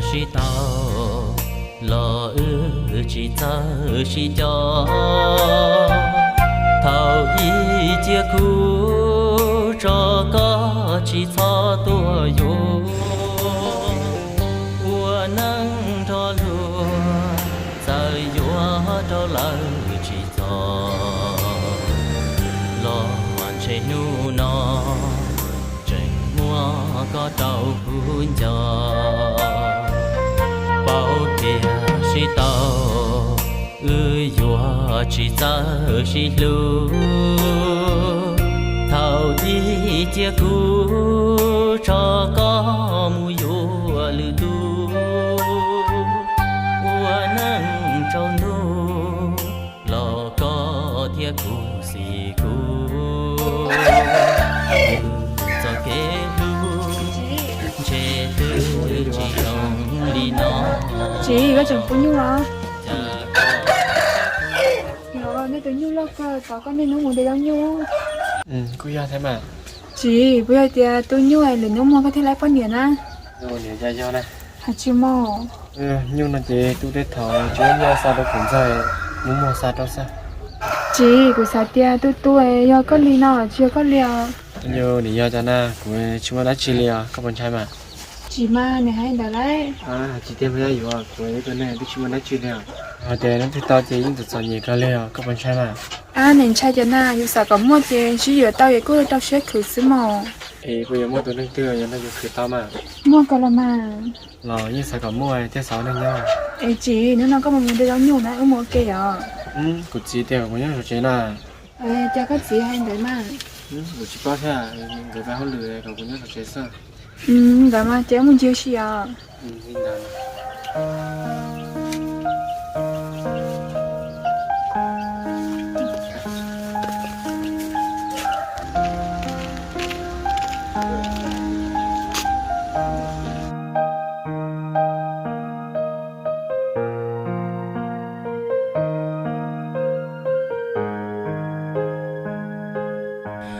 Tsis tau los wb tsis txawj sib co. Thaum ib ciaj kuv tso koj tsis txhob tuaj yuav. Ua neej nrog luag txawm yuav rau lawv tsis txog, los ntshe hnub no tseem muaj koj rau kuv nco. Paub tias sib tau, wb yuav tsis txawj sib hlub. Thaum ib ciaj kuv tso koj mus yuav lwm tus, ua neej tsaus ntuj los koj thiab kuv xim kuv. Txoj kev hlub ntshe twb tsis zoo li no. Tsis, koj tseem pub nyuj los? Nej tus nyuj loj kawg, tau koj niaj hnub mus de zaub nyuj. Kuj yog thiab mas. Tsis, puas yog tias tu nyuj lwm hnub muaj koj thiaj laib poj niam na? Yog na. Hais tsis mus. Nyuj no ces tu tej thaum tsis muaj xa rau kuv ntxawg, mus muag xa rau xwb. Tsis, kuv xav tias tu tu yog koj li no tsis yog koj li os. Yog nws yog cas na, kuv tsis muaj dab tsi li os, koj puas ntshai mas? Tsis mas, nws hais ntawd lauj. Tsis tiag, kuv ib tug neeg twb tsis muaj dab tsi li os. Hais tias leej twg tau ces yeej txom txom nyem kawg li os, koj puas ntshai mas? Ab, nws ntshai cas na, yus xav kom muaj ces sib yuav tau es kuj rau siab khwv xwb mas. Es puas yuav muaj tus neeg twg yog nrog yus khwv tau mas? Muaj kawg los mas. Los yeej xav kom muaj thiaj xav ua neej nyob. Es tsis, hnub no koj mus mus de zaub nyuj na, wb mus ua ke os. Kuv txiv tias kom kuv nyob tom tsev na. Cas koj txiv hais ntawd mas? Kuv tsis paub thiab, nkawd pab hauj lwm kom kuv nyob tom tsev xwb. Ntawd mas ces wb mus ncig ua si os.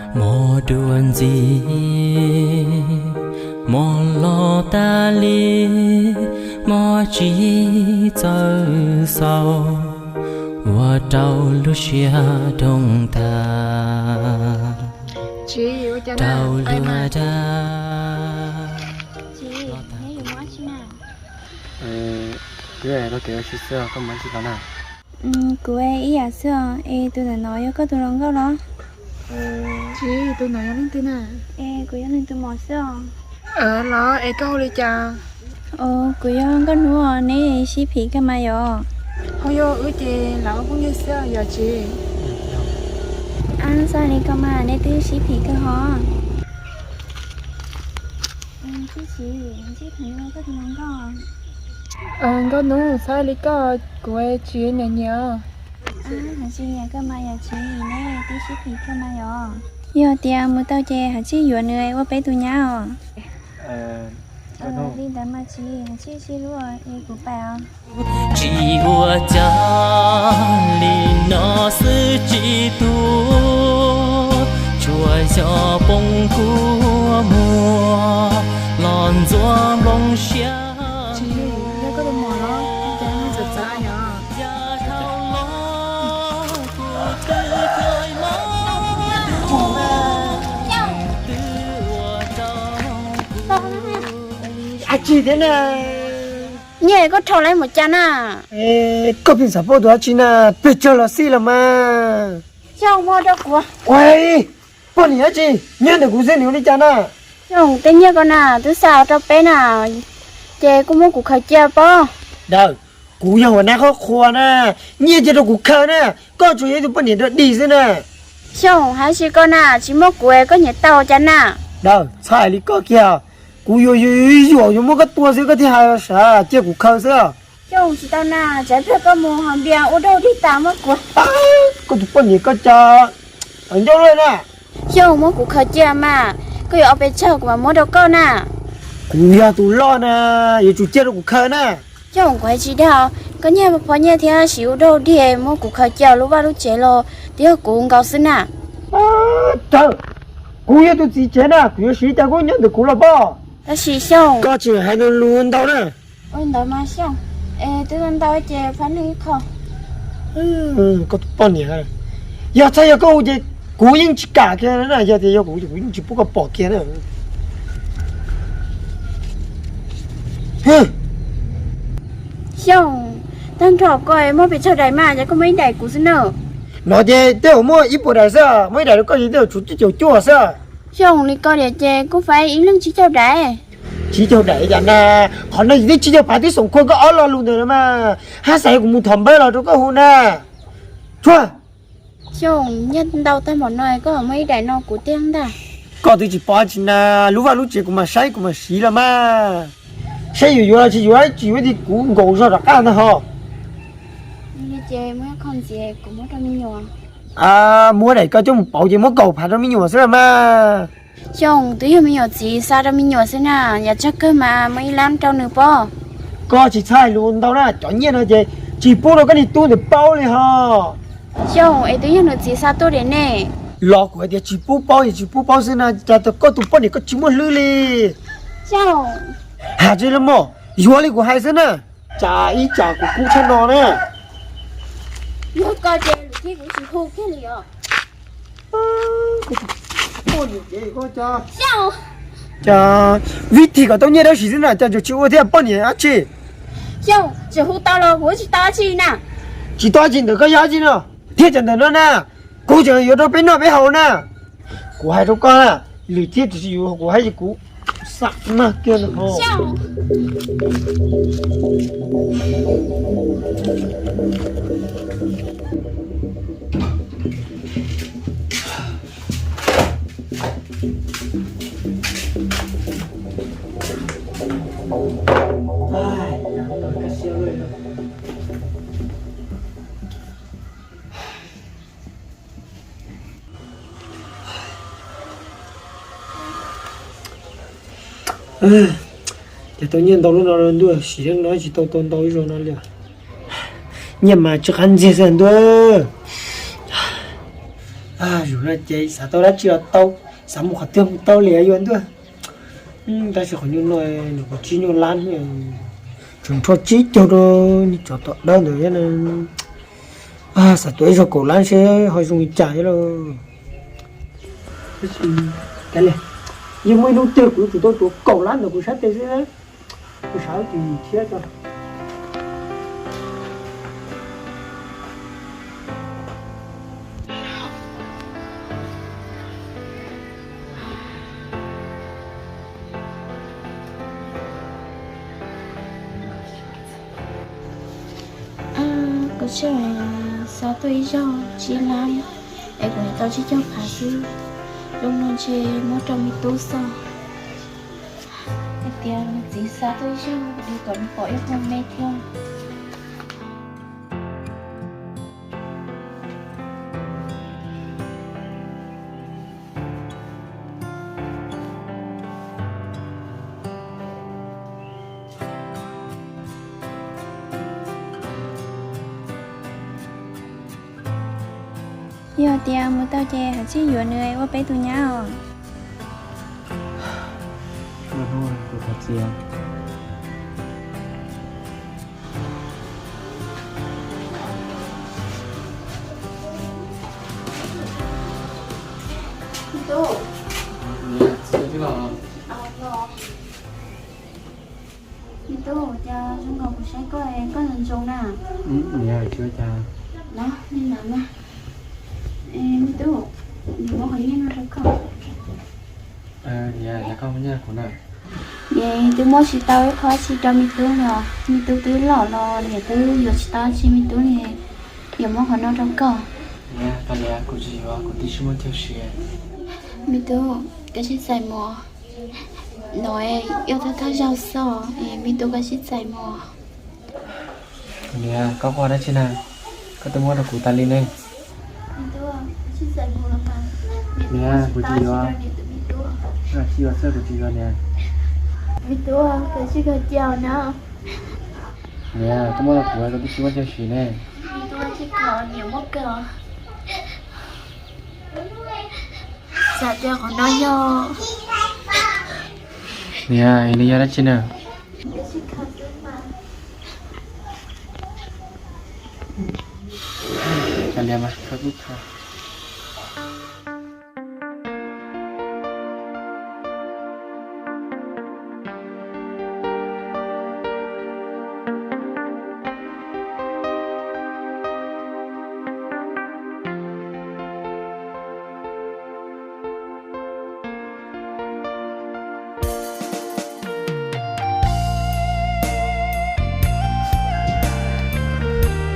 Hmo dua ntxiv, hmo los tas li, hmo tsis txawj xaus, ua rau lub siab doo tag. Rau luag dag. Kuv ib yam xwb os, es tus ntawm no yog koj tus hluas nkauj los? Tsis, tus no yog leej twg na? Es kuv yog nws tus mos xwb os. Los es koj hu li cas? Kuv yog Nkauj Hnub os, neb sib phim kawg mas yom? Ho yog wb ces lawv ua phooj ywg xwb yom tsis? Ab, xav li koj mas neb twb sib phim kawg hos. Nkauj Hnub, xav li koj kuv tsis nyiam nyiam. Hais tsis nyiam kawg mas yom tsis, neb twb sib phim kawg mas yom? Yog tias mus tau ces hais tsis yuav nws ua peb tus nyab os. Li ntawd mas tsis, hais tsis sib hlub es kuv pais os. Tsis ua cas li no xwb tsis tuag, tsuas yog poob kua muag los ntxuav nplooj siab. Tsis, yog koj tus muam los cas txawv txawv yom? Ab tsis thiab na. Nyiaj koj rho lawm mus cas na? Koj pheej xav paub tus dab tsi na, pes tsawg los xij los mas. Xyooj, muab rau kuv. Ua, poj niam dab tsi, nyob ntawm kuv xwb nws ua li cas na? Xyooj, tej nyiaj ko na twb xa rau peb na, ces kuj muab kuv khaws cia pob. Daws, kuv yog huas nab qhov qhua na, nyiaj cia rau kuv khaws na, koj tsuas yog ib tug poj niam dog dig xwb na. Xyooj, hais tsis koj na, tsis muab kuv koj nyiam tau cas na? Daws, txhob hais li koj kiag, kuv yuav yuav yuav yuav muab koj tua xwb koj thiaj hais sav cia kuv khaws xwb. Xyooj, tsis tau na, tsam pliag koj mus hos npias ua dog dig tas muab kuv. Koj tus poj niam koj cas ncauj luaj na. Xyooj, muab kuv khaws cia mas, koj yuav ua pes tsawg kuv mam muab rau koj na. Kuv yog tus loj na, yuav tsum cia rau kuv khaws na. Xyooj, kuv hais tsis dag, koj nyiaj phom nyiaj thiab siv ua dog dig muab kuv khaws cia lub vaj lub tsev los twb yog kuv nkaus xwb na. Tawm, kuv yog tus txiv tsev na, kuv yuav siv cas kuj nyob ntawm kuv los pob. Tab sis Xyooj, koj tsis hais lus ntau na. Ua ntawd mas Xyooj, es twb ntau ces pab nws ib qho. Koj tus poj niam, yog txhaj yog koj hu ces kuv yeej tsis kam kiag na, yog tias yog kuv ces kuv yeej tsis pub koj pom kiag na. Xyooj, tag nrho koj muab pes tsawg daim mas, ces koj muab ib daim kuv xwb na. No ces tej zaum muaj ib puas daim xwb, muab ib daim rau koj ces tej zaum tshuav cuaj caum cuaj xwb. Xyooj, li koj tias ces kuj faib ib leeg tsib caug daim. Tsib caug daim yam na, qhov no yus twb tsib caug phav twb xoom khua koj ob lo lus ntawd los mas, hab xav kuv mus thov npawb los rau koj hu na. Tsuag. Xyooj, nyiaj ntau tag npaum no koj muab ib daim no kuv tiag ntag. Koj twb tsis pom tsis na, lub vaj lub tsev kuv mam saib kuv mam siv los mas. Saib yuav yuav los tsis yuav, tsis yuav ces kuv nkaum zog rov qab ntag ho. Li ces muab qho ntxiv kuv muab rau me nyuam. Muab daim koj coj mus pauv ces muab kaum phav rau me nyuam xwb los mas. Xyooj, twb yog me nyuam txiv xa rau me nyuam xwb na, yam tsawg kawg mas muab ib lab rau nws pob. Koj tsis txhob hais lus ntau na, cov nyiaj no ces tsis pub rau koj niag tub ntawd paub li ho. Xyooj, es twb yog nws txiv xa tuaj diam ne. Los kuv hais tias tsis pub paub ces tsis pub paub xwb na, cas koj tus poj niam koj tsis muaj hlwb li. Xyooj, has tsis li mog, yuav li kuv hais xwb na. Cas ib tsam kuv kub tshaj no na. Yog koj ces lwm thib kuv tsis hu kiag li os. Cas vib thim kom tau nyiaj dab tsi xwb na, cas tsuas tsis ua thiab poj niam dab tsi. Xyooj, tsis hu tau los kuv tsis tau dab tsi na. Tsis tau dab tsi ntawm koj yog dab tsi no? Thiab cov ntawm no na, kuv tseem yuav rau peb noj peb haus na. Kuv hais rau koj na, lwm thiab tsis yuav kuv hais kuv xam maj kiag no. Ces tau nyiaj ntau lub no ntuj, sim neej no tsis tau tau ntau ib zaug no li. Nyiaj mas tsis qab ntxiag xwb ntuj. Yus no ces xav tau dab tsi los tau, xav mus qhov twg mus tau li yuav ntuj. Tab sis qhov nyuaj no nws kuv tsib nyuaj lab, tseem nrho tsib caug rau niag tsov tom dawb ntawd thiab. Xav tuav ib zaug kaum lab seb ho zoo li cas thiab lauj. Kav liam, yeej muaj ib hnub twg kuv yuav tsum tau tuav kaum lab ntawm kuv sab tes xwb, kuv xav ib tsam thiab tso. Kuv tseem xa tuaj ib zaug tsib lab, es kuv tau tsib caug phav xwb, zoo no ntshe muab rau me tub xwb. Hais tias nws txiv xa tuaj ib zaug es kom nws pom ib qho me thiab. Yog tias mus tau ces hais tsij yuav nws ua peb tus nyab os. Me tub, cas zoo nkaus kuv saib koj, koj zoo zoo na. Los, li ntawd mas. Me tub, yuav muab qhov nyiaj no rau koj. Niam, twb muab tsis tau ib qho tsi rau me tub los, me tub twb loj los niam twb yuav tsis tau tsi me tub li. Yuav muab qhov no rau koj. Niam, kuv tsis yuav, kuv twb tsis muaj chaw siv. Me tub, koj sib txais mus. No yog thawj thawj zaug xwb, me tub koj sib txais mus. Niam, koj quaj dab tsi na? Koj twb muab rau kuv tas li ne. Niam, kuv tsis yuav. Tsis yuav xwb, kuv tsis yuav niam. Me tub, koj tsis khaws cia na. Niam, koj muab rau kuv, koj twb tsis muaj chaw siv ne. Me tub, tsis khaws, niam muab kawg. Xav tias qhov no yog. Niam, nws yog dab tsi na? Cov lias mas khaws kuj khaws.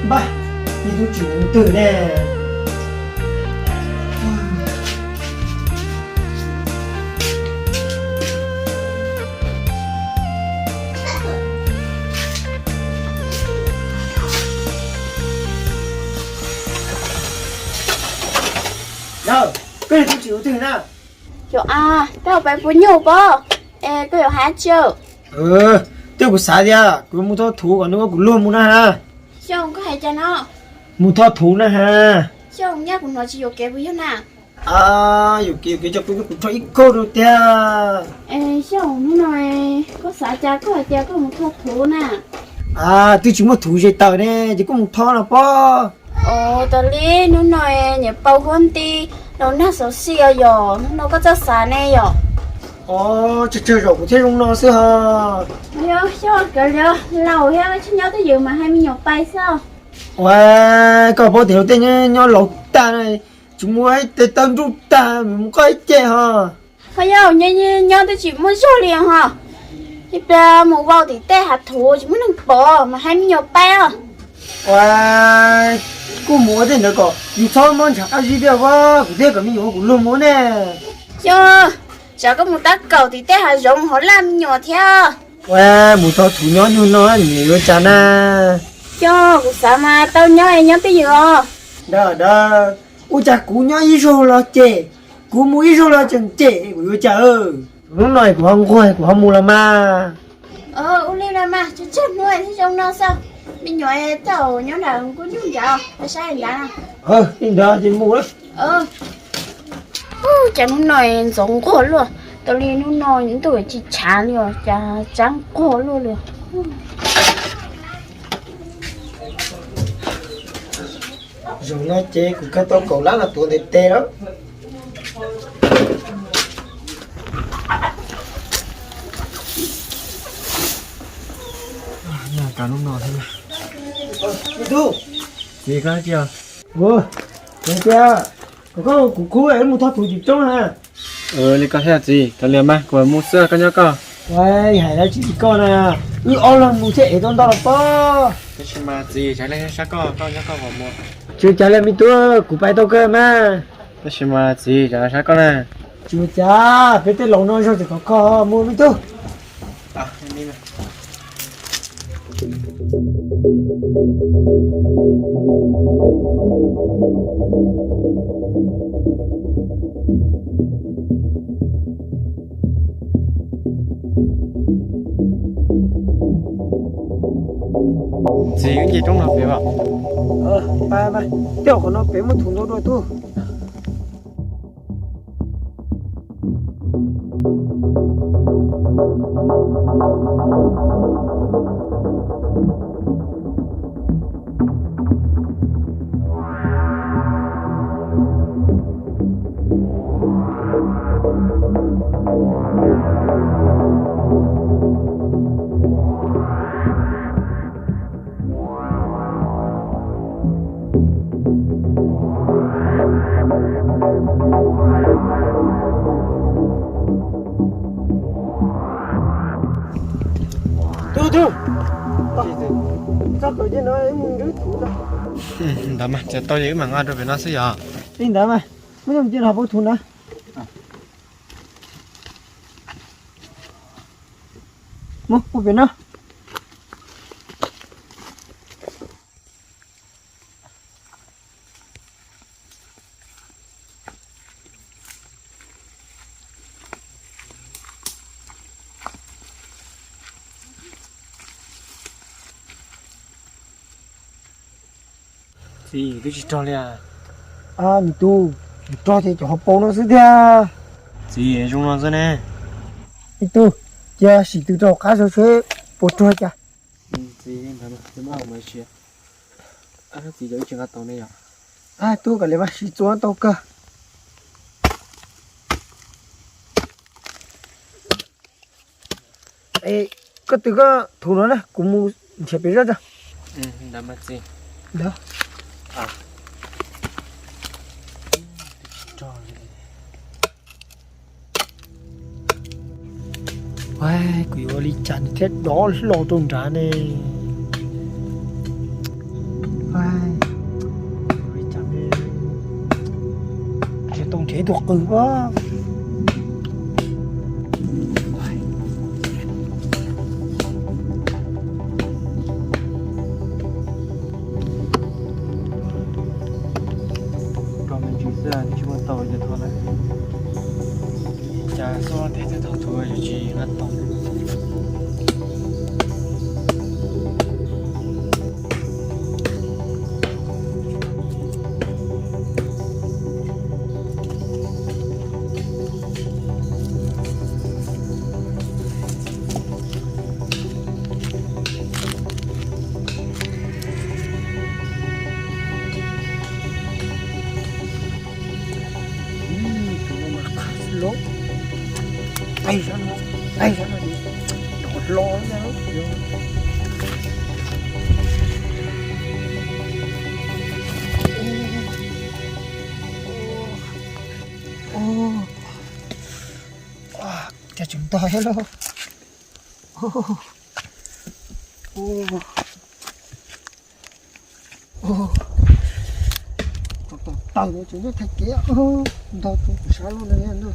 Npaj, ib tug tsis mus twg ne. Yog, koj yog tus tsis mus twg na? Yog a, koj pais puas nyuj pob, es koj yuav hais tsi? Twb kuv xav tias kuv yuav mus thov thuv kom nws muab kuv luag mus na ha. Xyooj, koj hais cas no? Mus thov thuv na ha. Xyooj, nyab kuv hnov tsis yuam kev puas yog na? Yuam kev, yuam kev, coj kuv, kuv rho ib kauj rau tiag. Xyooj, hnub no koj xav cas koj hais tias koj mus thov thuv na? Twb tsis muaj thuv ze taws ne, ces kuj mus thov no pob. Ua tas li, hnub no nyiam pau huab nti, los nag xauv xij os yom, hnub no koj txawj xav ne yom. Tsawg tsawg zaum kuv thiaj zoo no xwb ho. Yog, Xyooj, kawg li, laus thiab tsis nyob twj ywm mas hais me nyuam pais xwb. Ua, koj paub tias luag tej nyob laus tag na, tsis muaj ib teg tawb nruj tag, mus koj ib ce ho. Ho yog nyob twb tsis muaj zog li ho. Ib pliag mus vau tim tej hav thuv tsis muaj neeg pom mas hais me nyuam pais os. Ua, kuj mus ua tej ntawd kom yus txhob mob ntshav qab zib thiab, kuv thiaj kom me nyuam kuv luag mus ne. Yog, tsam koj mus tab kaum tim tej hav zoov ho laj me nyuam thiab. Ua, mus thov thuv nyob nyuag no niam yuav cas na. Yog, kuv xav mas tau nyob nyob twj ywm os. Ntawd, ua cas kuv nyob ib zaug los cem, kuv mus ib zaug los tseem cem, kuv yuav cas? Hnub no kuv ho nquag kuv ho mus los mas. Ua li los mas, tsawg tsawg hnub thiaj zoo no xwb. Me nyuam thaum nyob nram kuv nyuj nrad, saib nrad. Li ntawd ces mus lawm. Cas hnub no ntxoov nquag luaj, tas li hnub no ntuj tsis tshav li os, cas tsab nquag luaj li. Zaum no ces kuv kawg tau kaum lab los tuav ntev tes lawm. Nag kav hnub no thiab. Txiv, koj tias, kuv tias kom koj kuv khub wb mus thov thuv tim roob na. Li koj thiaj txiv, kav liam mas kuv mus xwb koj nyob koj. Hais dab tsi li koj na, wb ob leeg mus thiaj ev tau ntau los pob. Tab sis mas txiv, tsam ib leeg sab koj, koj nyob koj mus. Tsis ua cas li me tub, kuv pais tau kawg mas. Tab sis mas txiv, tsam sab koj na. Tsis ua cas, peb tej laus no zog tseem khov kho, mus me tub. Txiv, wb nce roob no pem as. Pais mas, tej qhov no pem muaj thuv ntau dua tub. Tub, tub, txog kawm ces no wb mus nrhiav thuv na. Ntawd mas, tsis tau ces wb mam nqa rau pem no xwb yog. Li ntawd mas, muab coj mus cia rau hauv paus thuv na. Mus ua pem no. Txiv, twb tsis rog li. Niam tub, rog ces cov hauv paus no xwb tiag. Txiv, zoo no xwb ne. Ib tug, cia sim tus rau qab saib puas rog cas. Txiv, ntawd mas, txiv, muab hau mas sia. Txiv, yog wb tsis nqa tau ne yom? Tub, kom li mas sib txuas tau kawg. Koj twv koj thuv no na, kuv mus nrhiav pem zoj tso. Kuv yuav ua li cas nws thiaj dov hlo rau nrad ne? Nrhiav tau nrhiav ib tug qws as. Rau me ntsis xwb tsis muaj tau ces thov lawm. Cas xub thiab twb thaum thuav yuav tsis nqa tau. Cas tseem ntog thiab lauj. Tau tawg tseem nyob thaiv kev, ntog rau kuv sab loj no.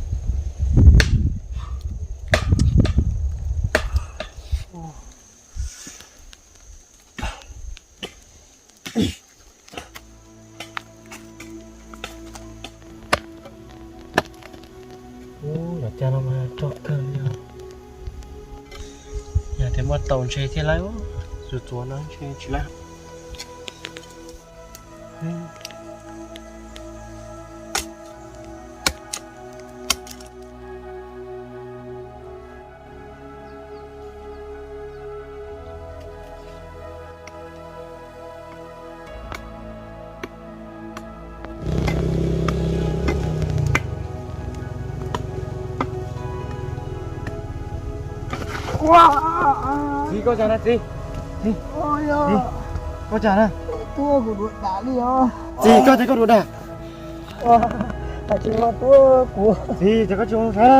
Ub, los cas no mas rog kawg li os. Yog tias muaj taus ntshe thiaj laib, txuas txuas no ntshe tsis laib. Txiv, koj cas na txiv? Txiv, koj cas na? Tuaj kuv duav dag li os. Txiv, koj cas koj duav dag? Tsis mas tuaj kuv. Txiv, cas koj tsis ua zoo saib na?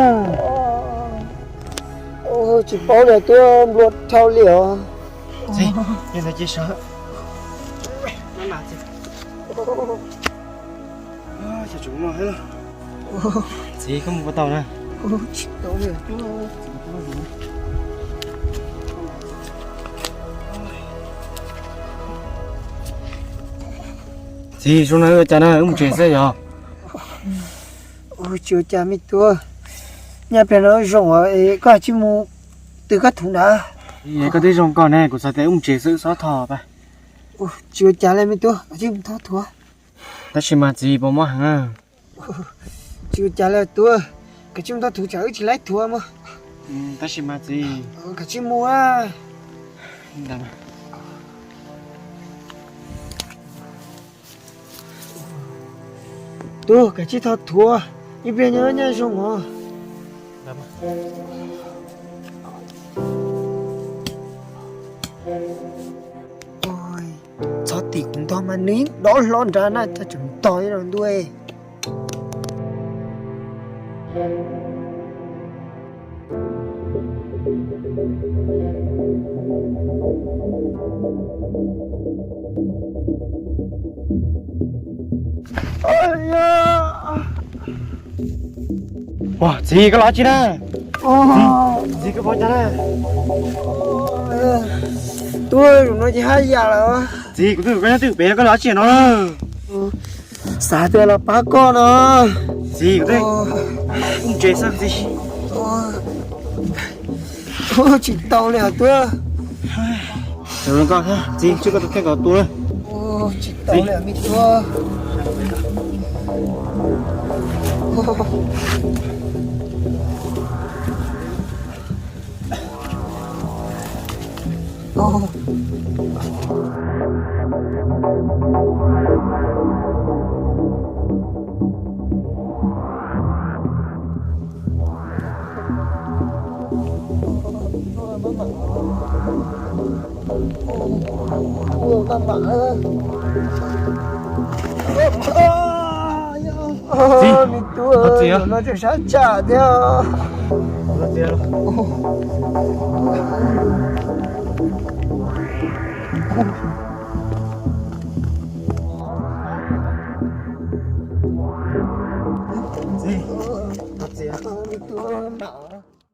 Tsis paub li, tuaj nplua dhau li os. Txiv, cia ntawd cia sawv. Txiv, koj mus puas tau na? Txiv, zoo na, cas na, wb mus tsev xwb yog? Tsis ua cas me tub, nyaj pliag no zoo os, koj tsis mus twv koj thuv na? Koj twb zoo koj ne, kuv xav tias wb mus tsev xwb, wb xob thov pab. Tsis ua cas li me tub, koj tsis mus thov thuv. Tab sis mas txiv, puas mob heev? Tsis ua cas li tub, koj tsis mus thov thuv tsam wb tsis laib thuv mog. Tab sis mas txiv, koj tsis mus. Tub, koj tsis thov thuv, ib pliag nyob nyaj zoo os. Txhob tim kuv ntog mas nws dov hlo nrad na, cas tseem ntog ib los ntuj. Txiv, koj los tsis na? Txiv, koj pom cas na? Tub, zaum no ces haj yam lawm. Txiv, kuv twb kom koj nyob twj pem, koj los tsis no? Xav tias los pab koj no. Txiv, kuv twb mus tsev xwb txiv. Tsis tau li os tub. Txiv, koj tus kheej kom tua. Tsis tau li me tub. Txiv, no tseem sab tsam thiab.